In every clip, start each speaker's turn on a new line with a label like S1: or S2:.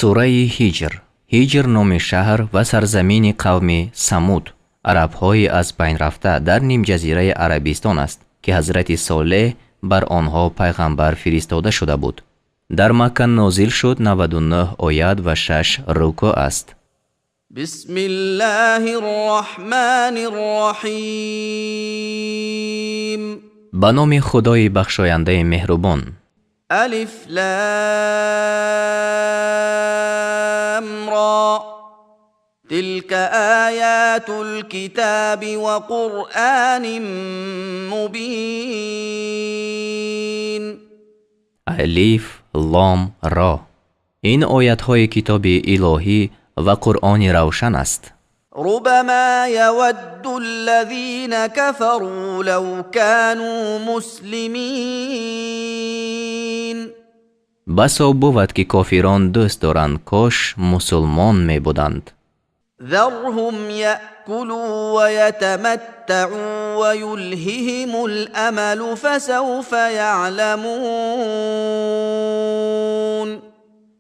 S1: Сураи Ҳиҷр. Ҳиҷр номи шаҳр ва сарзамини қавми Самуд, арабҳои аз байн рафта дар нимҷазираи Арабистон аст, ки ҳазрати Солеҳ бар онҳо пайғамбар фиристода шуда буд. Дар Макка нозил шуд, 99 оят ва 6 рукӯъ аст.
S2: بسم الله الرحمن الرحيم.
S1: Ба номи Худои бахшояндаи меҳрубон.
S2: ألف لام را تلك آيات الكتاب وقرآن مبين.
S1: Алиф, Лом, Ро. Ин оятҳои китоби илоҳӣ ва Қуръони равшан аст.
S2: ربما يود الذين كفروا لو كانوا مسلمين.
S1: Басо бувад, ки кофирон дӯст доранд, кош мусулмон мебуданд.
S2: ذرهم ياكلوا ويتمتعوا ويلههم الامل فسوف يعلمون.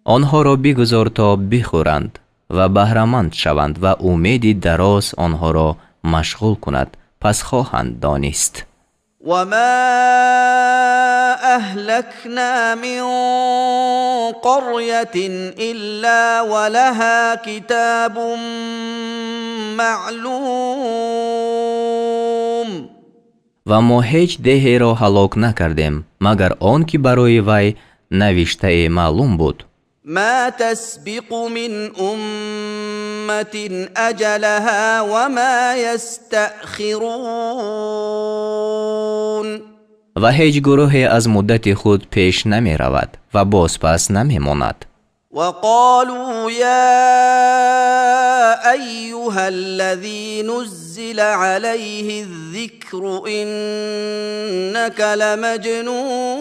S1: Онҳоро бигузор, то бихӯранд ва баҳраманд шаванд ва умеди дароз онҳоро машғул кунад, пас хоҳанд донист.
S2: وما اهلكنا من قريه الا ولها كتاب معلوم.
S1: Ва мо ҳеҷ деҳеро ҳалок накардем, магар он ки барои вай навиштае маълум буд.
S2: ما تسبق من امه اجلها وما يستاخرون.
S1: Ва ҳеҷ гурӯҳе аз муддати худ пеш намеравад ва бозпас намемонад.
S2: وقالوا يا ايها الذي نزل عليه الذكر انك لمجنون.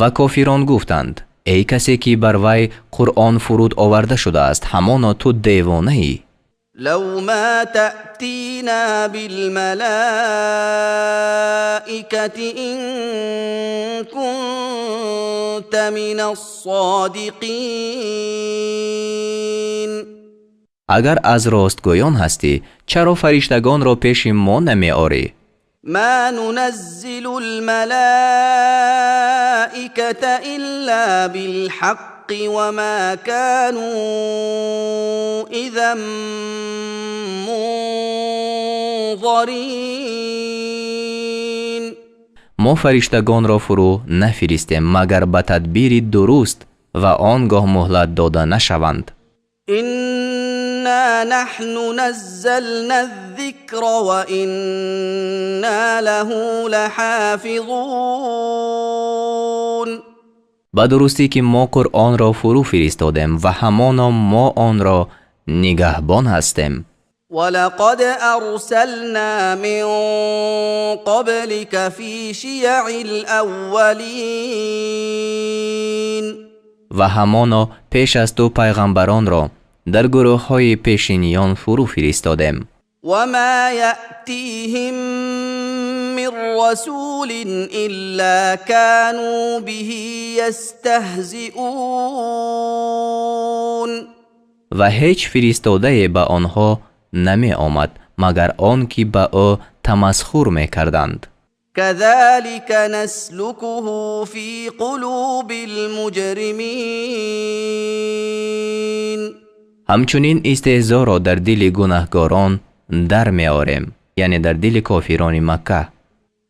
S1: Ва кофирон гуфтанд: эй касе ки бар вай Қуръон фуруд оварда шудааст, ҳамоно ту девонаӣ.
S2: لو ما تاتينا بالملائكه ان كنت من الصادقين.
S1: Агар аз ростгӯён ҳастӣ, чаро фариштагонро пеши мо намеорӣ?
S2: ما ننزل الملائكه الا بالحق وما كانوا اذا منظرين.
S1: Мо фариштагонро фурӯ нафиристем, магар ба тадбири дуруст, ва он гоҳ муҳлат дода нашаванд.
S2: انا نحن نزلنا الذكر وانا له لحافظون.
S1: Ба дурустӣ, ки мо Қуръонро фурӯ фиристодем ва ҳамоно мо онро нигаҳбон ҳастем.
S2: ولقد ارسلنا من قبلك في شيع الاولين.
S1: Ва ҳамоно пеш аз ту пайғамбаронро дар гурӯҳҳои пешиниён фурӯ фиристодем.
S2: وما ياتيهم من رسول الا كانوا به يستهزئون.
S1: Ва ҳеҷ фиристодае ба онҳо намеомад, магар он ки ба ӯ тамасхур мекарданд.
S2: كذلك نسلكه في قلوب المجرمين.
S1: Ҳамчунин истеҳзоро дар дили гунаҳгорон дар меорем, яъне дар дили кофирони Макка.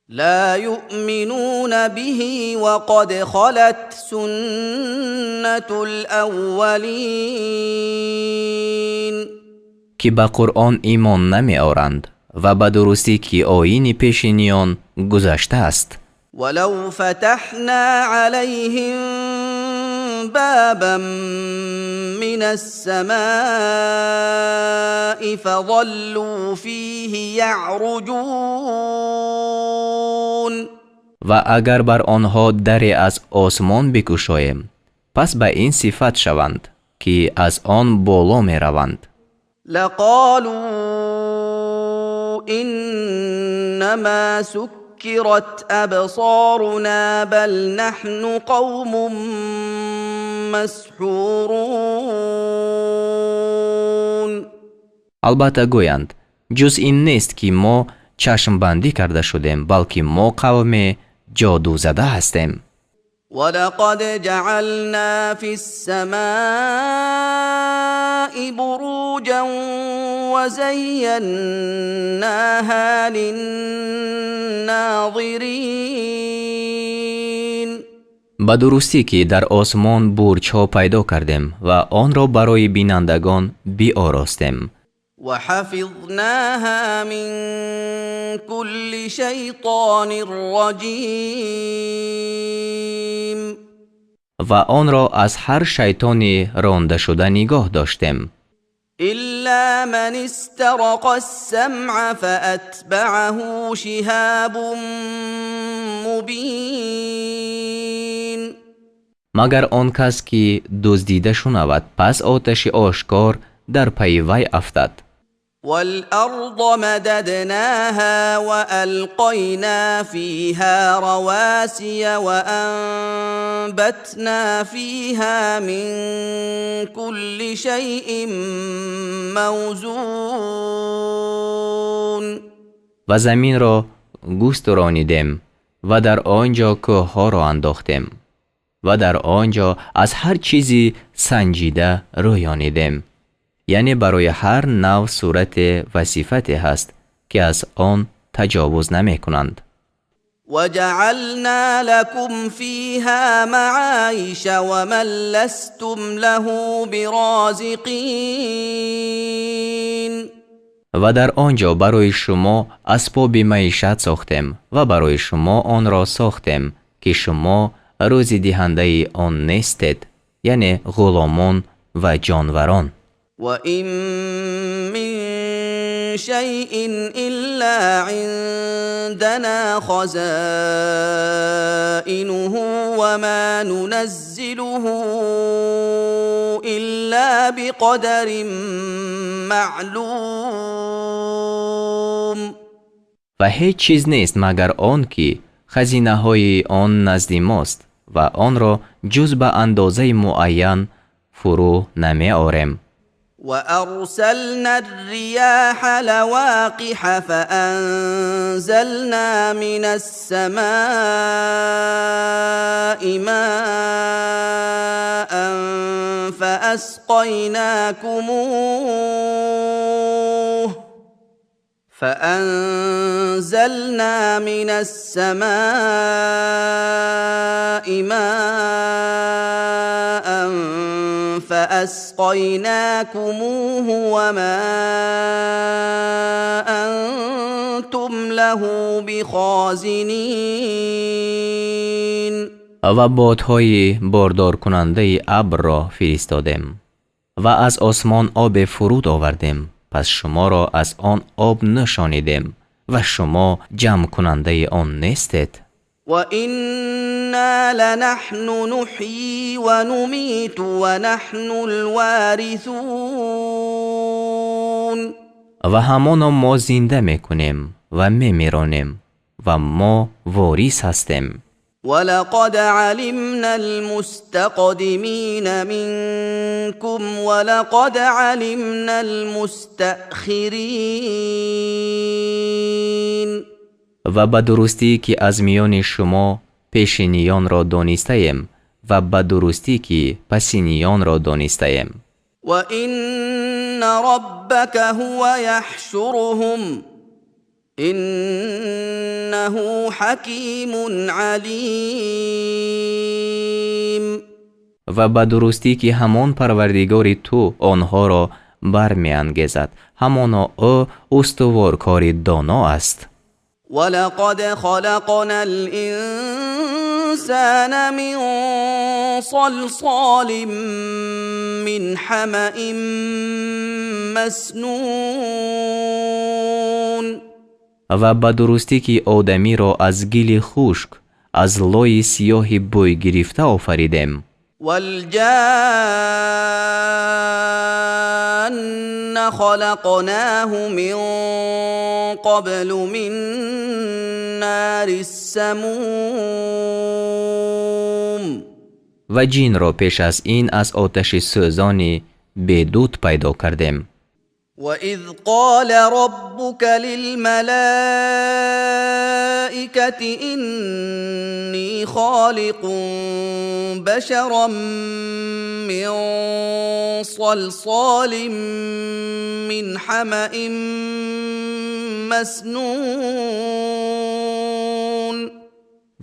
S2: لا يؤمنون به وقد خلت سنه الاولين.
S1: Ки ба Қуръон имон намеоранд, ва ба дурустӣ, ки оини пешиниён гузаштааст.
S2: ولو فتحنا عليهم بابا من السماء فظلوا فيه يعرجون.
S1: Ва агар бар онҳо даре аз осмон бикушоем, пас ба ин сифат шаванд, ки аз он боло мераванд.
S2: لقالوا انما سكرت ابصارنا بل نحن قوم مسحورون.
S1: Албатта гӯянд: ҷуз ин нест, ки мо чашмбандӣ карда шудем, балки мо қавме ҷодузада ҳастем.
S2: ولقد جعلنا في السماء بروجا وزيناها للناظرين.
S1: Ба дурустӣ, ки дар осмон бурҷҳо пайдо кардем ва онро барои бинандагон биоростем.
S2: وحفظناها من كل شيطان رجيم.
S1: Ва онро аз ҳар шайтони рондашуда нигоҳ доштем.
S2: إلا من استرق السمع فأتبعه شهاب مبين.
S1: Магар он кас, ки дуздида шунавад, пас оташи ошкор дар пайи вай афтад.
S2: والأرض مددناها وألقينا فيها رواسي وأنبتنا فيها من كل شيء موزون.
S1: Ва заминро густуронидем ва дар он ҷо кӯҳҳоро андохтем ва дар он ҷо аз ҳар чизи санҷида рӯёнидем, яъне барои ҳар нав сурате ва сифате ҳаст, ки аз он таҷовуз намекунанд.
S2: وجعلنا لكم فيها معايش ومن لستم له برازقين.
S1: Ва дар он ҷо барои шумо асбоби маишат сохтем ва барои шумо онро сохтем, ки шумо рӯзидиҳандаи он нестед, яъне ғуломон ва ҷонварон.
S2: وإن من شيء إلا عندنا خزائنه وما ننزله إلا بقدر معلوم.
S1: Ва ҳеҷ чиз нест, магар он ки хазинаҳои он назди мост ва онро ҷуз ба андозаи муайян фурӯ намеорем.
S2: وأرسلنا الرياح لواقح فأنزلنا من السماء ماء فأنزلنا من السماء ماء فأسقيناكموه وما أنتم له بخازنين.
S1: Ва бодҳои бордоркунандаи абрро фиристодем ва аз осмон обе фуруд овардем, пас шуморо аз он об нӯшонидем ва шумо ҷамъкунандаи он нестед.
S2: وإنا لنحن نحيي ونميت ونحن الوارثون.
S1: Ва ҳамоно мо зинда мекунем ва мемиронем ва мо ворис ҳастем.
S2: ولقد علمنا المستقدمين منكم ولقد علمنا المستأخرين.
S1: Ва ба дурустӣ, ки аз миёни шумо пешиниёнро донистаем ва ба дурустӣ, ки пасиниёнро донистаем.
S2: وإن ربك هو يحشرهم إنه حكيم عليم.
S1: Ва ба дурустӣ, ки ҳамон Парвардигори ту онҳоро бармеангезад, ҳамоно ӯ устуворкори доно аст.
S2: ولقد خلقنا الإنسان من صلصال من حمإ مسنون.
S1: Ва ба дурустӣ, ки одамиро аз гили хушк, аз лои сиёҳи бӯйгирифта офаридем.
S2: والجان خلقناه من قبل من نار السموم.
S1: Ва ҷинро пеш аз ин аз оташи сӯзони бедуд пайдо кардем.
S2: وإذ قال ربك للملائكة إني خالق بشرا من صلصال من حمإ مسنون.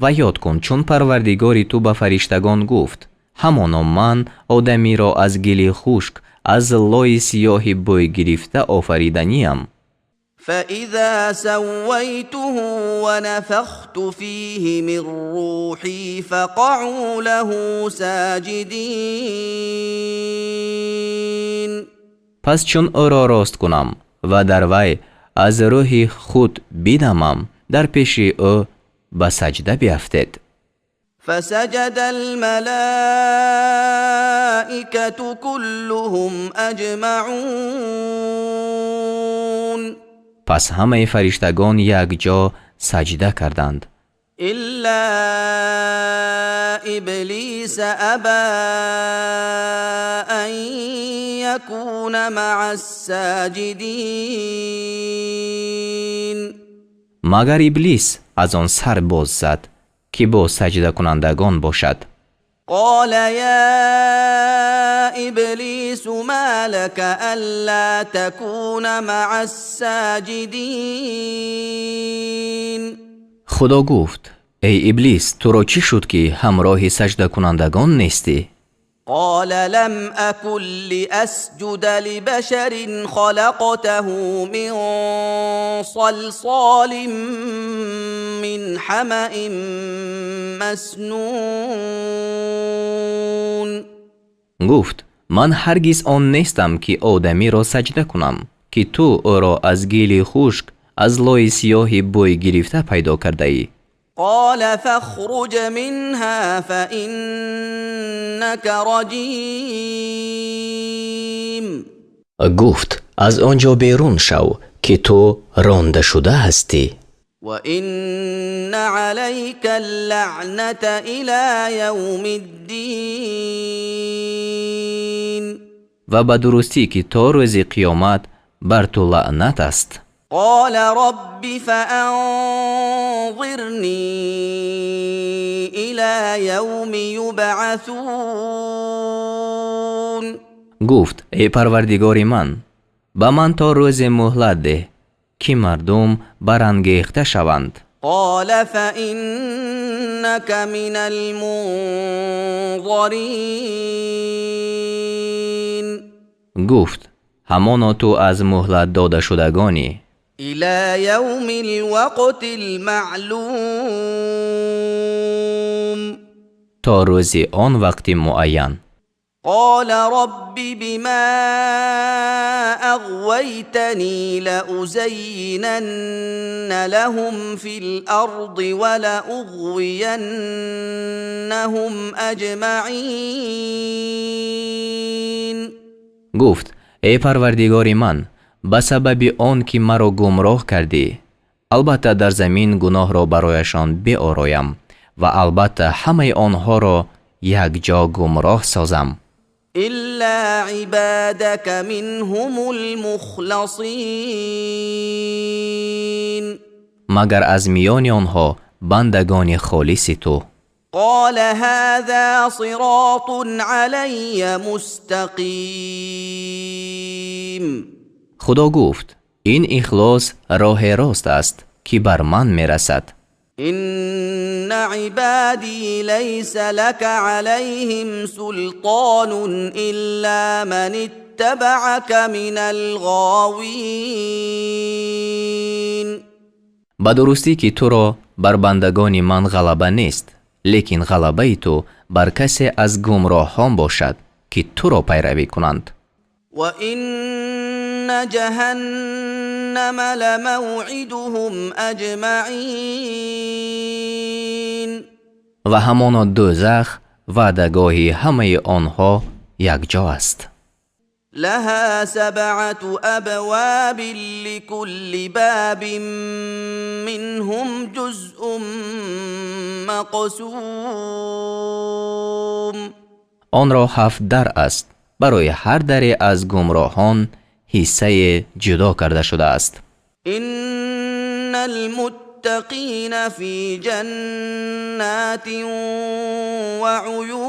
S1: Ва ёд кун, чун Парвардигори ту ба фариштагон гуфт: ҳамоно ман одамиро аз гили хушк, аз лои сиёҳи бӯйгирифта офариданиям.
S2: فإذا سويته ونفخت فيه من روحي فقعوا له ساجدين.
S1: Пас чун ӯро рост кунам ва дар вай аз рӯҳи худ бидамам, дар пеши ӯ ба саҷда биафтед.
S2: فسجد الملائكة كلهم أجمعون.
S1: Пас ҳамаи фариштагон якҷо саҷда карданд.
S2: إلا إبليس أبى أن يكون مع الساجدين.
S1: Магар Иблис аз он сар боз зад, ки бо саҷдакунандагон бошад.
S2: قال يا إبليس ما لك ألا تكون مع الساجدين.
S1: Худо гуфт: эй Иблис, туро чӣ шуд, ки ҳамроҳи саҷдакунандагон нестӣ?
S2: قال لم أكن لأسجد لبشر خلقته من صلصال من حمإ مسنون.
S1: Гуфт: ман ҳаргиз он нестам, ки одамиро саҷда кунам, ки ту ӯро аз гили хушк, аз лои сиёҳи бӯйгирифта пайдо кардаӣ.
S2: قال فاخرج منها فإنك رجيم.
S1: Гуфт: аз он ҷо берун шав, ки ту ронда шуда ҳастӣ.
S2: وإن عليك اللعنة إلى يوم الدين.
S1: Ва ба дурустӣ, ки то рӯзи қиёмат бар ту лаънат аст.
S2: قال رب فأنظرني إلى يوم يبعثون.
S1: Гуфт: эй Парвардигори ман, ба ман то рӯзе муҳлат деҳ, ки мардум барангехта шаванд.
S2: قال فإنك من المنظرين.
S1: Гуфт: ҳамоно ту аз муҳлат додашудагонӣ.
S2: إلى يوم الوقت المعلوم.
S1: То рӯзи он вақти муайян.
S2: قال رب بما أغويتني لأزينن لهم في الأرض ولأغوينهم أجمعين.
S1: Гуфт: эй Парвардигори ман, ба сабаби он ки маро гумроҳ кардӣ, албатта дар замин гуноҳро барояшон биороям ва албатта ҳамаи онҳоро якҷо гумроҳ созам.
S2: إلا عبادك منهم المخلصين.
S1: Магар аз миёни онҳо бандагони холиси ту.
S2: قال هذا صراط علي مستقيم.
S1: Худо гуфт: ин ихлос роҳе рост аст, ки бар ман мерасад.
S2: إن عبادي ليس لك عليهم سلطان إلا من اتبعك من الغاوين.
S1: Ба дурустӣ, ки туро бар бандагони ман ғалаба нест, лекин ғалабаи ту бар касе аз гумроҳон бошад, ки туро пайравӣ кунанд.
S2: وإن جهنم لموعدهم أجمعين.
S1: Ва ҳамоно дӯзах ваъдагоҳи ҳамаи онҳо якҷо аст.
S2: لها سبعة أبواب لكل باب منهم جزء مقسوم.
S1: Онро 7 дар аст. Барои ҳар даре аз гумроҳон ҳиссае ҷудо карда шудааст.
S2: Иннал муттақина фи ҷаннатин ва уюн.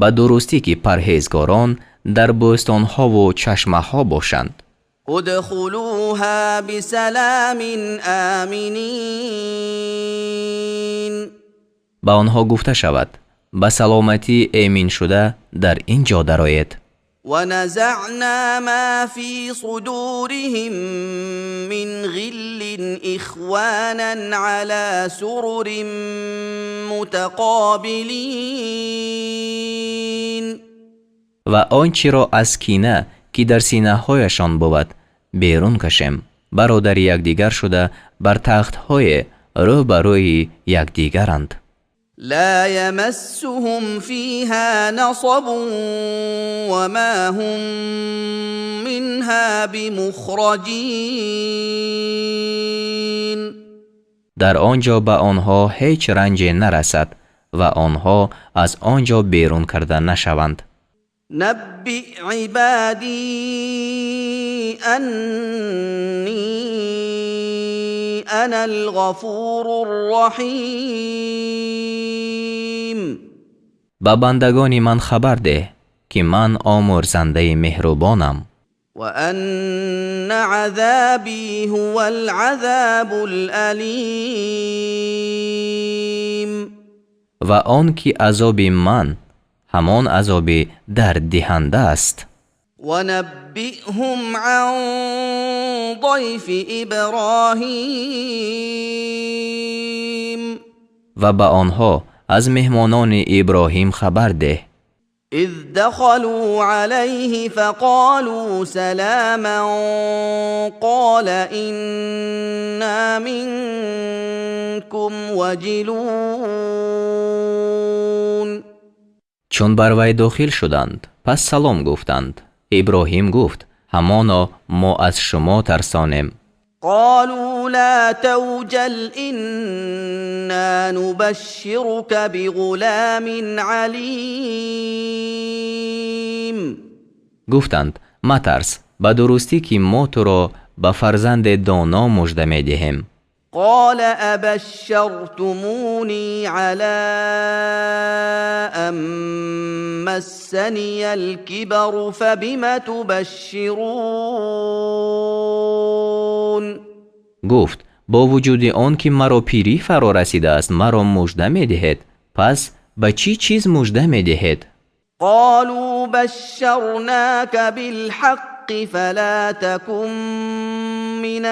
S1: Ба дурустӣ ки парҳезгорон дар бӯстонҳову чашмаҳо бошанд.
S2: Удхулуҳа бисаламин аминин.
S1: Ба онҳо гуфта шавад: ба саломатӣ эмин шуда дар ин ҷо дароед.
S2: Ва назаъна ма фи судуриҳим мин ғиллин ихванан ала сурурин мутақобилин.
S1: Ва он чиро аз кина, ки дар синаҳояшон бувад, берун кашем, бародари якдигар шуда бар тахтҳое рӯ ба рӯи якдигаранд.
S2: لا يمسهم فيها نصب وما هم منها بمخرجين.
S1: Дар он ҷо ба онҳо ҳеҷ ранҷе нарасад ва онҳо аз он ҷо берун карда нашаванд.
S2: نبئ عبادي أني أنا الغفور الرحيم.
S1: Ба бандагони ман хабар деҳ, ки ман омӯрзандаи меҳрубонам.
S2: وأن عذابي هو العذاب الأليم.
S1: Ва он ки азоби ман ҳамон азоби дарддиҳанда аст.
S2: ونبئهم عن ضيف إبراهيم.
S1: Ва ба онҳо аз меҳмонони Иброҳим хабар деҳ.
S2: إذ دخلوا عليه فقالوا سلاما قال إنا منكم وجلون.
S1: Чун бар вай дохил шуданд, пас салом гуфтанд. Иброҳим гуфт: ҳамоно мо аз шумо тарсонем.
S2: قالوا لا توجل إنا نبشرك بغلام عليم.
S1: Гуфтанд: матарс, ба дурустӣ ки мо туро ба фарзанде доно мужда медиҳем.
S2: قال أبشرتموني على أن مسني الكبر فبم تبشرون.
S1: Гуфт: бо вуҷуди он ки маро пирӣ фаро расидааст, маро мужда медиҳед, пас ба чӣ чиз мужда медиҳед?
S2: قالوا بشرناك بالحق فلا تكن من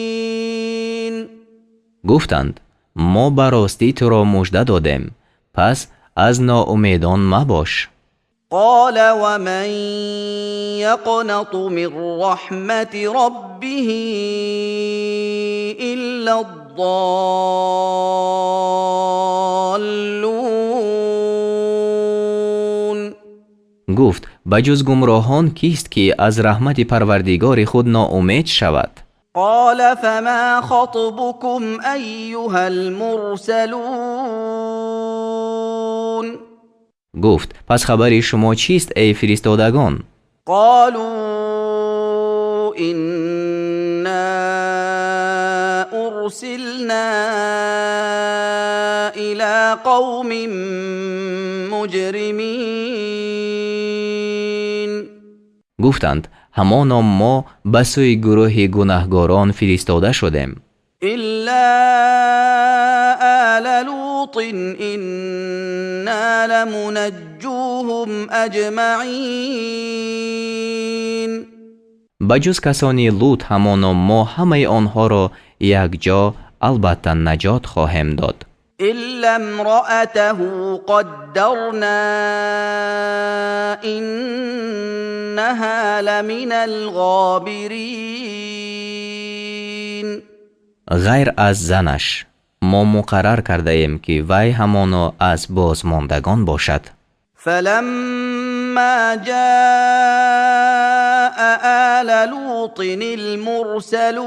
S2: القانطين.
S1: Гуфтанд: мо ба ростӣ туро мужда додем, пас аз ноумедон мабош.
S2: قال ومن يقنط من رحمة ربه إلا الضالون.
S1: Гуфт: ба ҷуз гумроҳон кист, ки аз раҳмати парвардигори худ ноумед шавад?
S2: قال فما خطبكم أيها المرسلون.
S1: Гуфт: пас хабари шумо чист, эй фиристодагон?
S2: قالوا إنا أرسلنا إلى قوم مجرمين.
S1: Гуфтанд: ҳамоно мо ба сӯи гурӯҳи гунаҳгорон фиристода шудем.
S2: إلا آل لوط إنا لمنجوهم أجمعين.
S1: Ба ҷуз касони Лут, ҳамоно мо ҳамаи онҳоро якҷо албатта наҷот хоҳем дод.
S2: إلا امرأته قدرنا إنها لمن الغابرين.
S1: Ғайр аз занаш, мо муқаррар кардаем, ки вай ҳамоно аз бозмондагон бошад.
S2: فلما جاء آل لوط المرسلون.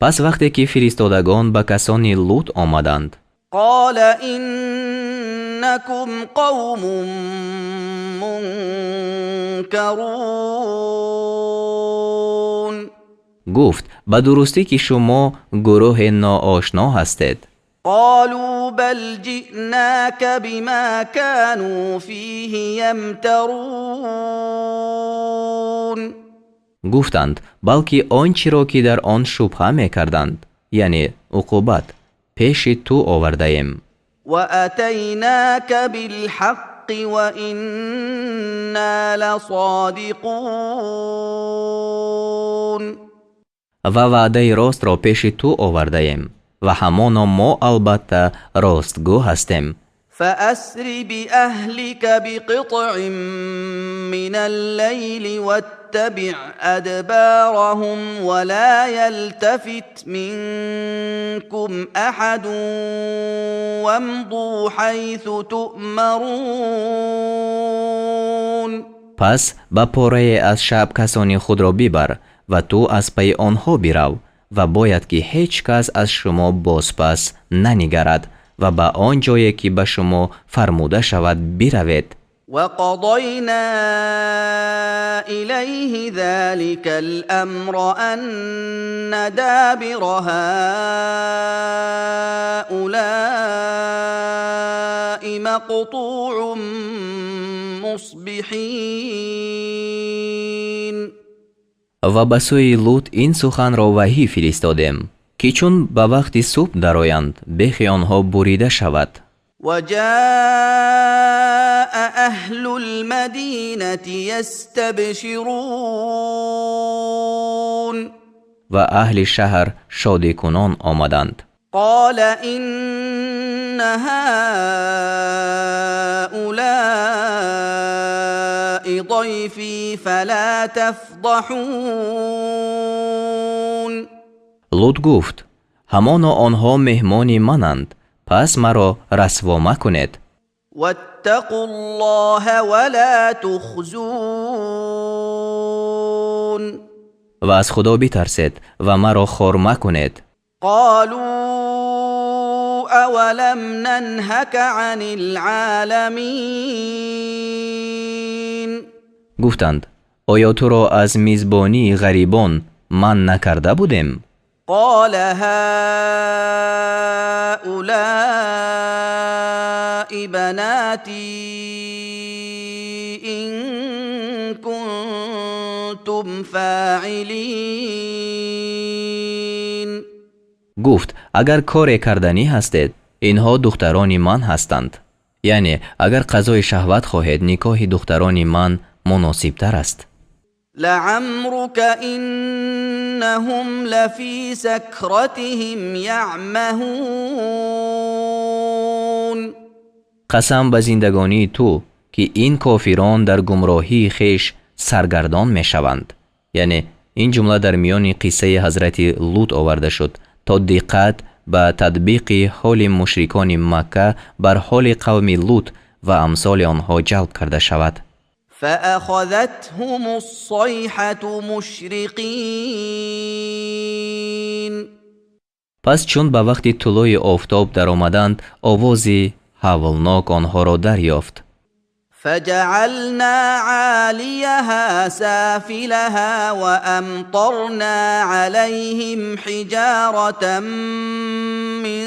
S1: Пас вақте ки фиристодагон ба касони Лут омаданд,
S2: قال إنكم قوم منكرون.
S1: Гуфт: ба дурустӣ, ки шумо гурӯҳе ноошно ҳастед.
S2: قالوا بل جئناك بما كانوا فيه يمترون.
S1: Гуфтанд: балки он чиро, ки дар он шубҳа мекарданд, яъне уқубат, пеши ту овардаем.
S2: واتيناك بالحق وانا لصادقون.
S1: Ва ваъдаи ростро пеши ту овардаем, ва ҳамоно мо албатта ростгӯ ҳастем.
S2: فاسر باهلك بقطع من الليل واتبع ادبارهم ولا يلتفت منكم احد وامضوا حيث تؤمرون.
S1: Пас ба порае аз шаб касони худро бибар ва ту аз пайи онҳо бирав, ва бояд, ки ҳеҷ кас аз шумо бозпас нанигарад, ва ба он ҷое, ки ба шумо фармуда шавад, биравед.
S2: وقضينا اليه ذلك الامر ان دابر هؤلاء مقطوع مصبحين.
S1: Ва ба сӯи Лут ин суханро ваҳӣ фиристодем, ки чун ба вақти субҳ дароянд, бехи онҳо бурида шавад.
S2: وجاء اهل المدينه يستبشرون.
S1: Ва аҳли шаҳр шодикунон омаданд.
S2: قال ان هؤلاء ضيفي فلا تفضحون.
S1: Лут гуфт: ҳамоно онҳо меҳмони мананд, пас маро расво макунед.
S2: واتقوا الله ولا تخزون.
S1: Ва аз Худо битарсед ва маро хор макунед.
S2: قالوا اولم ننهك عن العالمين.
S1: Гуфтанд: оё туро аз мизбонии ғарибон манъ накарда будем?
S2: قال هؤلاء بناتي ان كنتم فاعلين.
S1: Гуфт: агар коре карданӣ ҳастед, инҳо духтарони ман ҳастанд, яъне агар қазои шаҳват хоҳед, никоҳи духтарони ман муносибтар аст.
S2: لعمرك انهم لفي سكرتهم يعمهون.
S1: Қасам ба зиндагонии ту, ки ин кофирон дар гумроҳии хеш саргардон мешаванд. Яъне ин ҷумла дар миёни қиссаи ҳазрати Лут оварда шуд, то диққат ба татбиқи ҳоли мушрикони Макка бар ҳоли қавми Лут ва амсоли онҳо ҷалб карда шавад.
S2: فاخذتهم الصيحه مشرقين.
S1: Пас чун ба вақти тулӯи офтоб даромаданд, овози ҳавлнок онҳоро дарёфт.
S2: فجعلنا عاليها سافلها وامطرنا عليهم حجاره من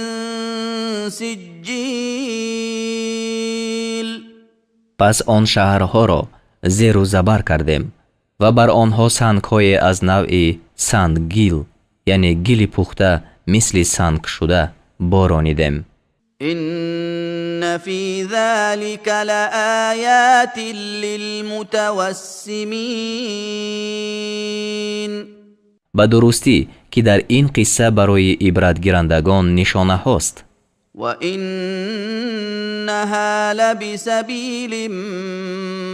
S2: سجيل.
S1: Пас он шаҳрҳоро зеру забар кардем ва бар онҳо сангҳое аз навъи санггил, яъне гили пухта мисли сангшуда, боронидем.
S2: ان في ذلك لايات للمتوسمين.
S1: Ба дурустӣ, ки дар ин қисса барои ибратгирандагон нишонаҳост.
S2: وانها لبسبيل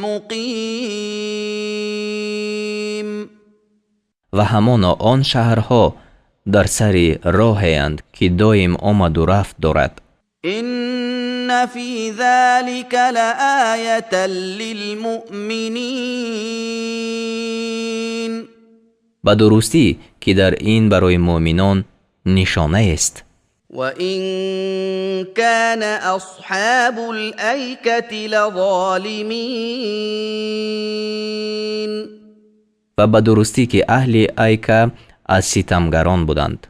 S2: مقيم.
S1: Ва ҳамоно он шаҳрҳо дар сари роҳеанд, ки доим омаду рафт дорад.
S2: ان في ذلك لايه للمؤمنين.
S1: Ба дурустӣ, ки дар ин барои муъминон нишонаест.
S2: وإن كان أصحاب الأيكة لظالمين.
S1: Ва ба дурустӣ, ки аҳли Айка аз ситамгарон буданд.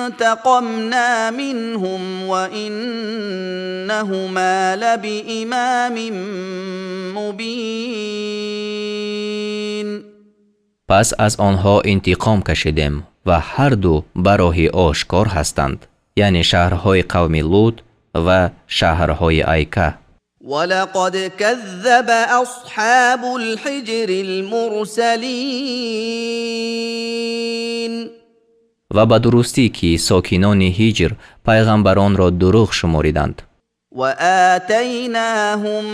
S2: فانتقمنا منهم وإنهما لبإمام مبين.
S1: Пас аз онҳо интиқом кашидем ва ҳарду ба роҳи ошкор ҳастанд, яъне шаҳрҳои қавми Лут ва шаҳрҳои Айка.
S2: ولقد كذب أصحاب الحجر المرسلين.
S1: Ва ба дурустӣ, ки сокинони Ҳиҷр пайғамбаронро дурӯғ шумориданд.
S2: وآتيناهم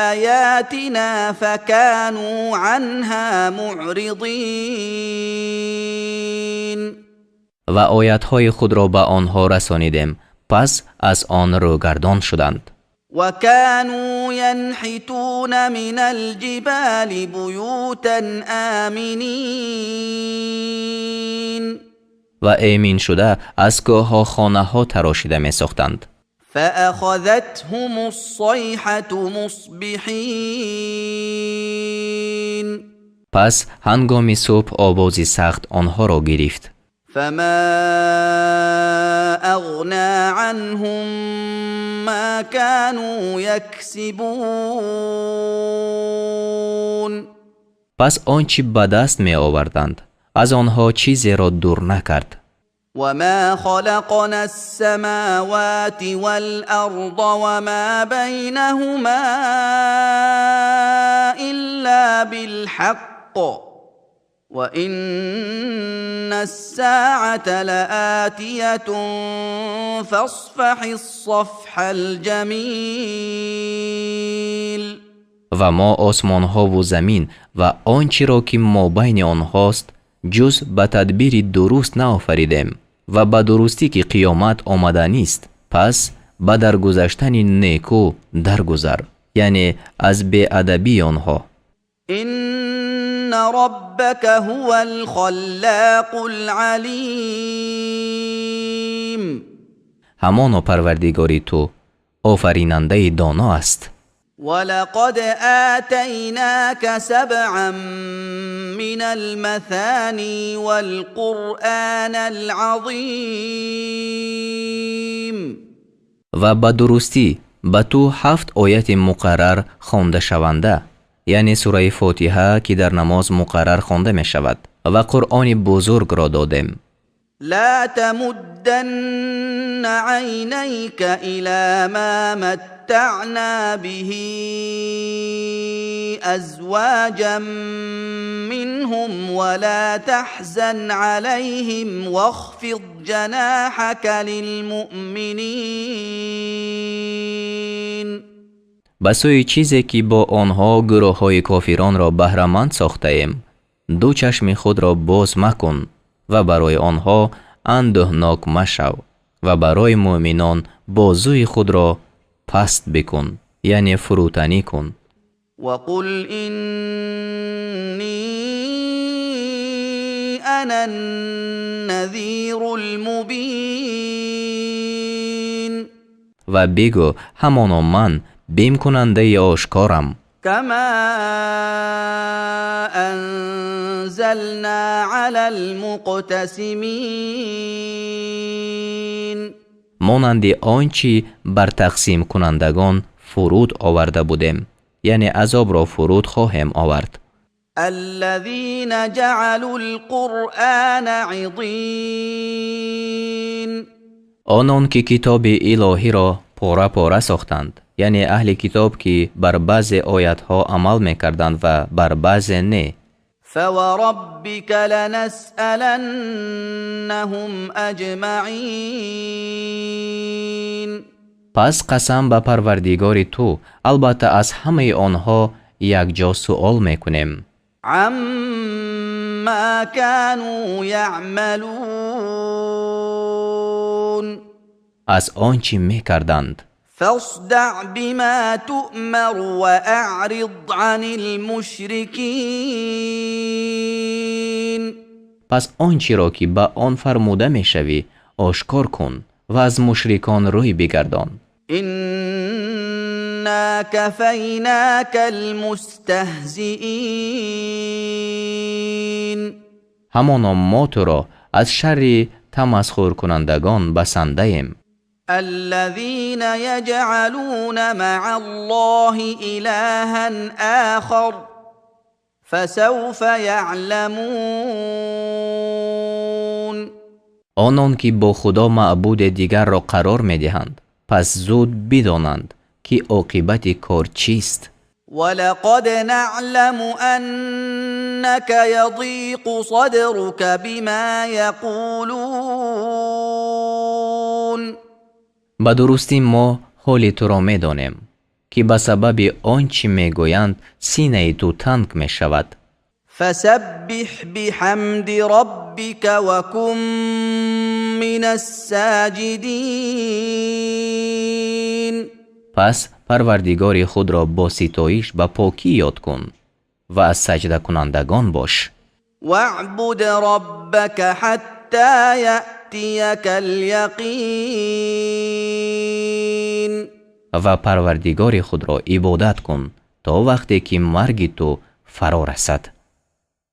S2: آياتنا فكانوا عنها معرضين.
S1: Ва оятҳои худро ба онҳо расонидем, пас аз он рӯгардон шуданд.
S2: وكانوا ينحتون من الجبال بيوتا آمنين.
S1: Ва эмин шуда аз кӯҳҳо хонаҳо тарошида месохтанд.
S2: فأخذتهم الصيحة مصبحين.
S1: Пас ҳангоми субҳ овози сахт онҳоро гирифт.
S2: فما أغنى عنهم ما كانوا يكسبون.
S1: Пас он чӣ ба даст меоварданд, аз онҳо чизеро дур накард.
S2: وما خلقنا السماوات والأرض وما بينهما إلا بالحق وإن الساعة لآتية فاصفح الصفح الجميل.
S1: Ва мо осмонҳову замин ва он чиро, ки мобайни онҳост, ҷуз ба тадбири дуруст наофаридем ва ба дурустӣ, ки қиёмат омаданист. Пас ба даргузаштани некӯ даргузар, яъне аз беадабии онҳо.
S2: إن ربك هو الخلاق العليم.
S1: Ҳамоно Парвардигори ту офаринандаи доно аст.
S2: ولقد آتيناك سبعا من المثاني والقرآن العظيم.
S1: Ва ба дурустӣ, ба ту ҳафт ояти муқаррар хондашаванда, яъне сураи Фотиҳа, ки дар намоз муқаррар хонда мешавад, ва Қуръони бузургро додем.
S2: لا تمدن عينيك إلى ما متعنا به أزواجا منهم ولا تحزن عليهم واخفض جناحك للمؤمنين.
S1: Ба сӯи чизе, ки бо онҳо гурӯҳҳои кофиронро баҳраманд сохтаем, ду чашми худро боз макун ва барои онҳо андӯҳнок машав ва барои муъминон бозуи худро паст бикун, яъне фурӯтанӣ кун.
S2: وقل إني أنا النذير المبين.
S1: Ва бигӯ: ҳамоно ман бимкунандаи ошкорам.
S2: كما أنزلنا على المقتسمين.
S1: Монанди он чӣ бар тақсимкунандагон фуруд оварда будем, яъне азобро фуруд хоҳем овард.
S2: الذين جعلوا القرآن عضين.
S1: Онон ки китоби илоҳиро пора пора сохтанд, яъне аҳли китоб, ки бар баъзе оятҳо амал мекарданд ва бар баъзе не.
S2: فوربك لنسألنهم أجمعين.
S1: Пас қасам ба Парвардигори ту, албатта аз ҳамаи онҳо якҷо суол мекунем.
S2: عما كانوا يعملون.
S1: Аз он чӣ мекарданд.
S2: فاصدع بما تؤمر وأعرض عن المشركين.
S1: Пас он чиро, ки ба он фармуда мешавӣ, ошкор кун ва аз мушрикон рӯй бигардон.
S2: إنا كفيناك المستهزئين.
S1: Ҳамоно мо туро аз шарри тамасхуркунандагон басандаем.
S2: الذين يجعلون مع الله إلها آخر، فسوف يعلمون.
S1: Онон ки бо Худо маъбуде дигарро қарор медиҳанд, пас зуд бидонанд, ки оқибати кор чист.
S2: ولقد نعلم انك يضيق صدرك بما يقولون.
S1: Ба дурустӣ мо ҳоли туро медонем, ки ба сабаби он чӣ мегӯянд, синаи ту танг мешавад.
S2: فسبح بحمد ربك وكن من الساجدين.
S1: Пас Парвардигори худро бо ситоиш ба покӣ ёд кун ва аз саҷдакунандагон бош.
S2: واعبد ربك حتى ياتيك اليقين.
S1: Ва Парвардигори худро ибодат кун, то вақте ки марги ту фаро расад.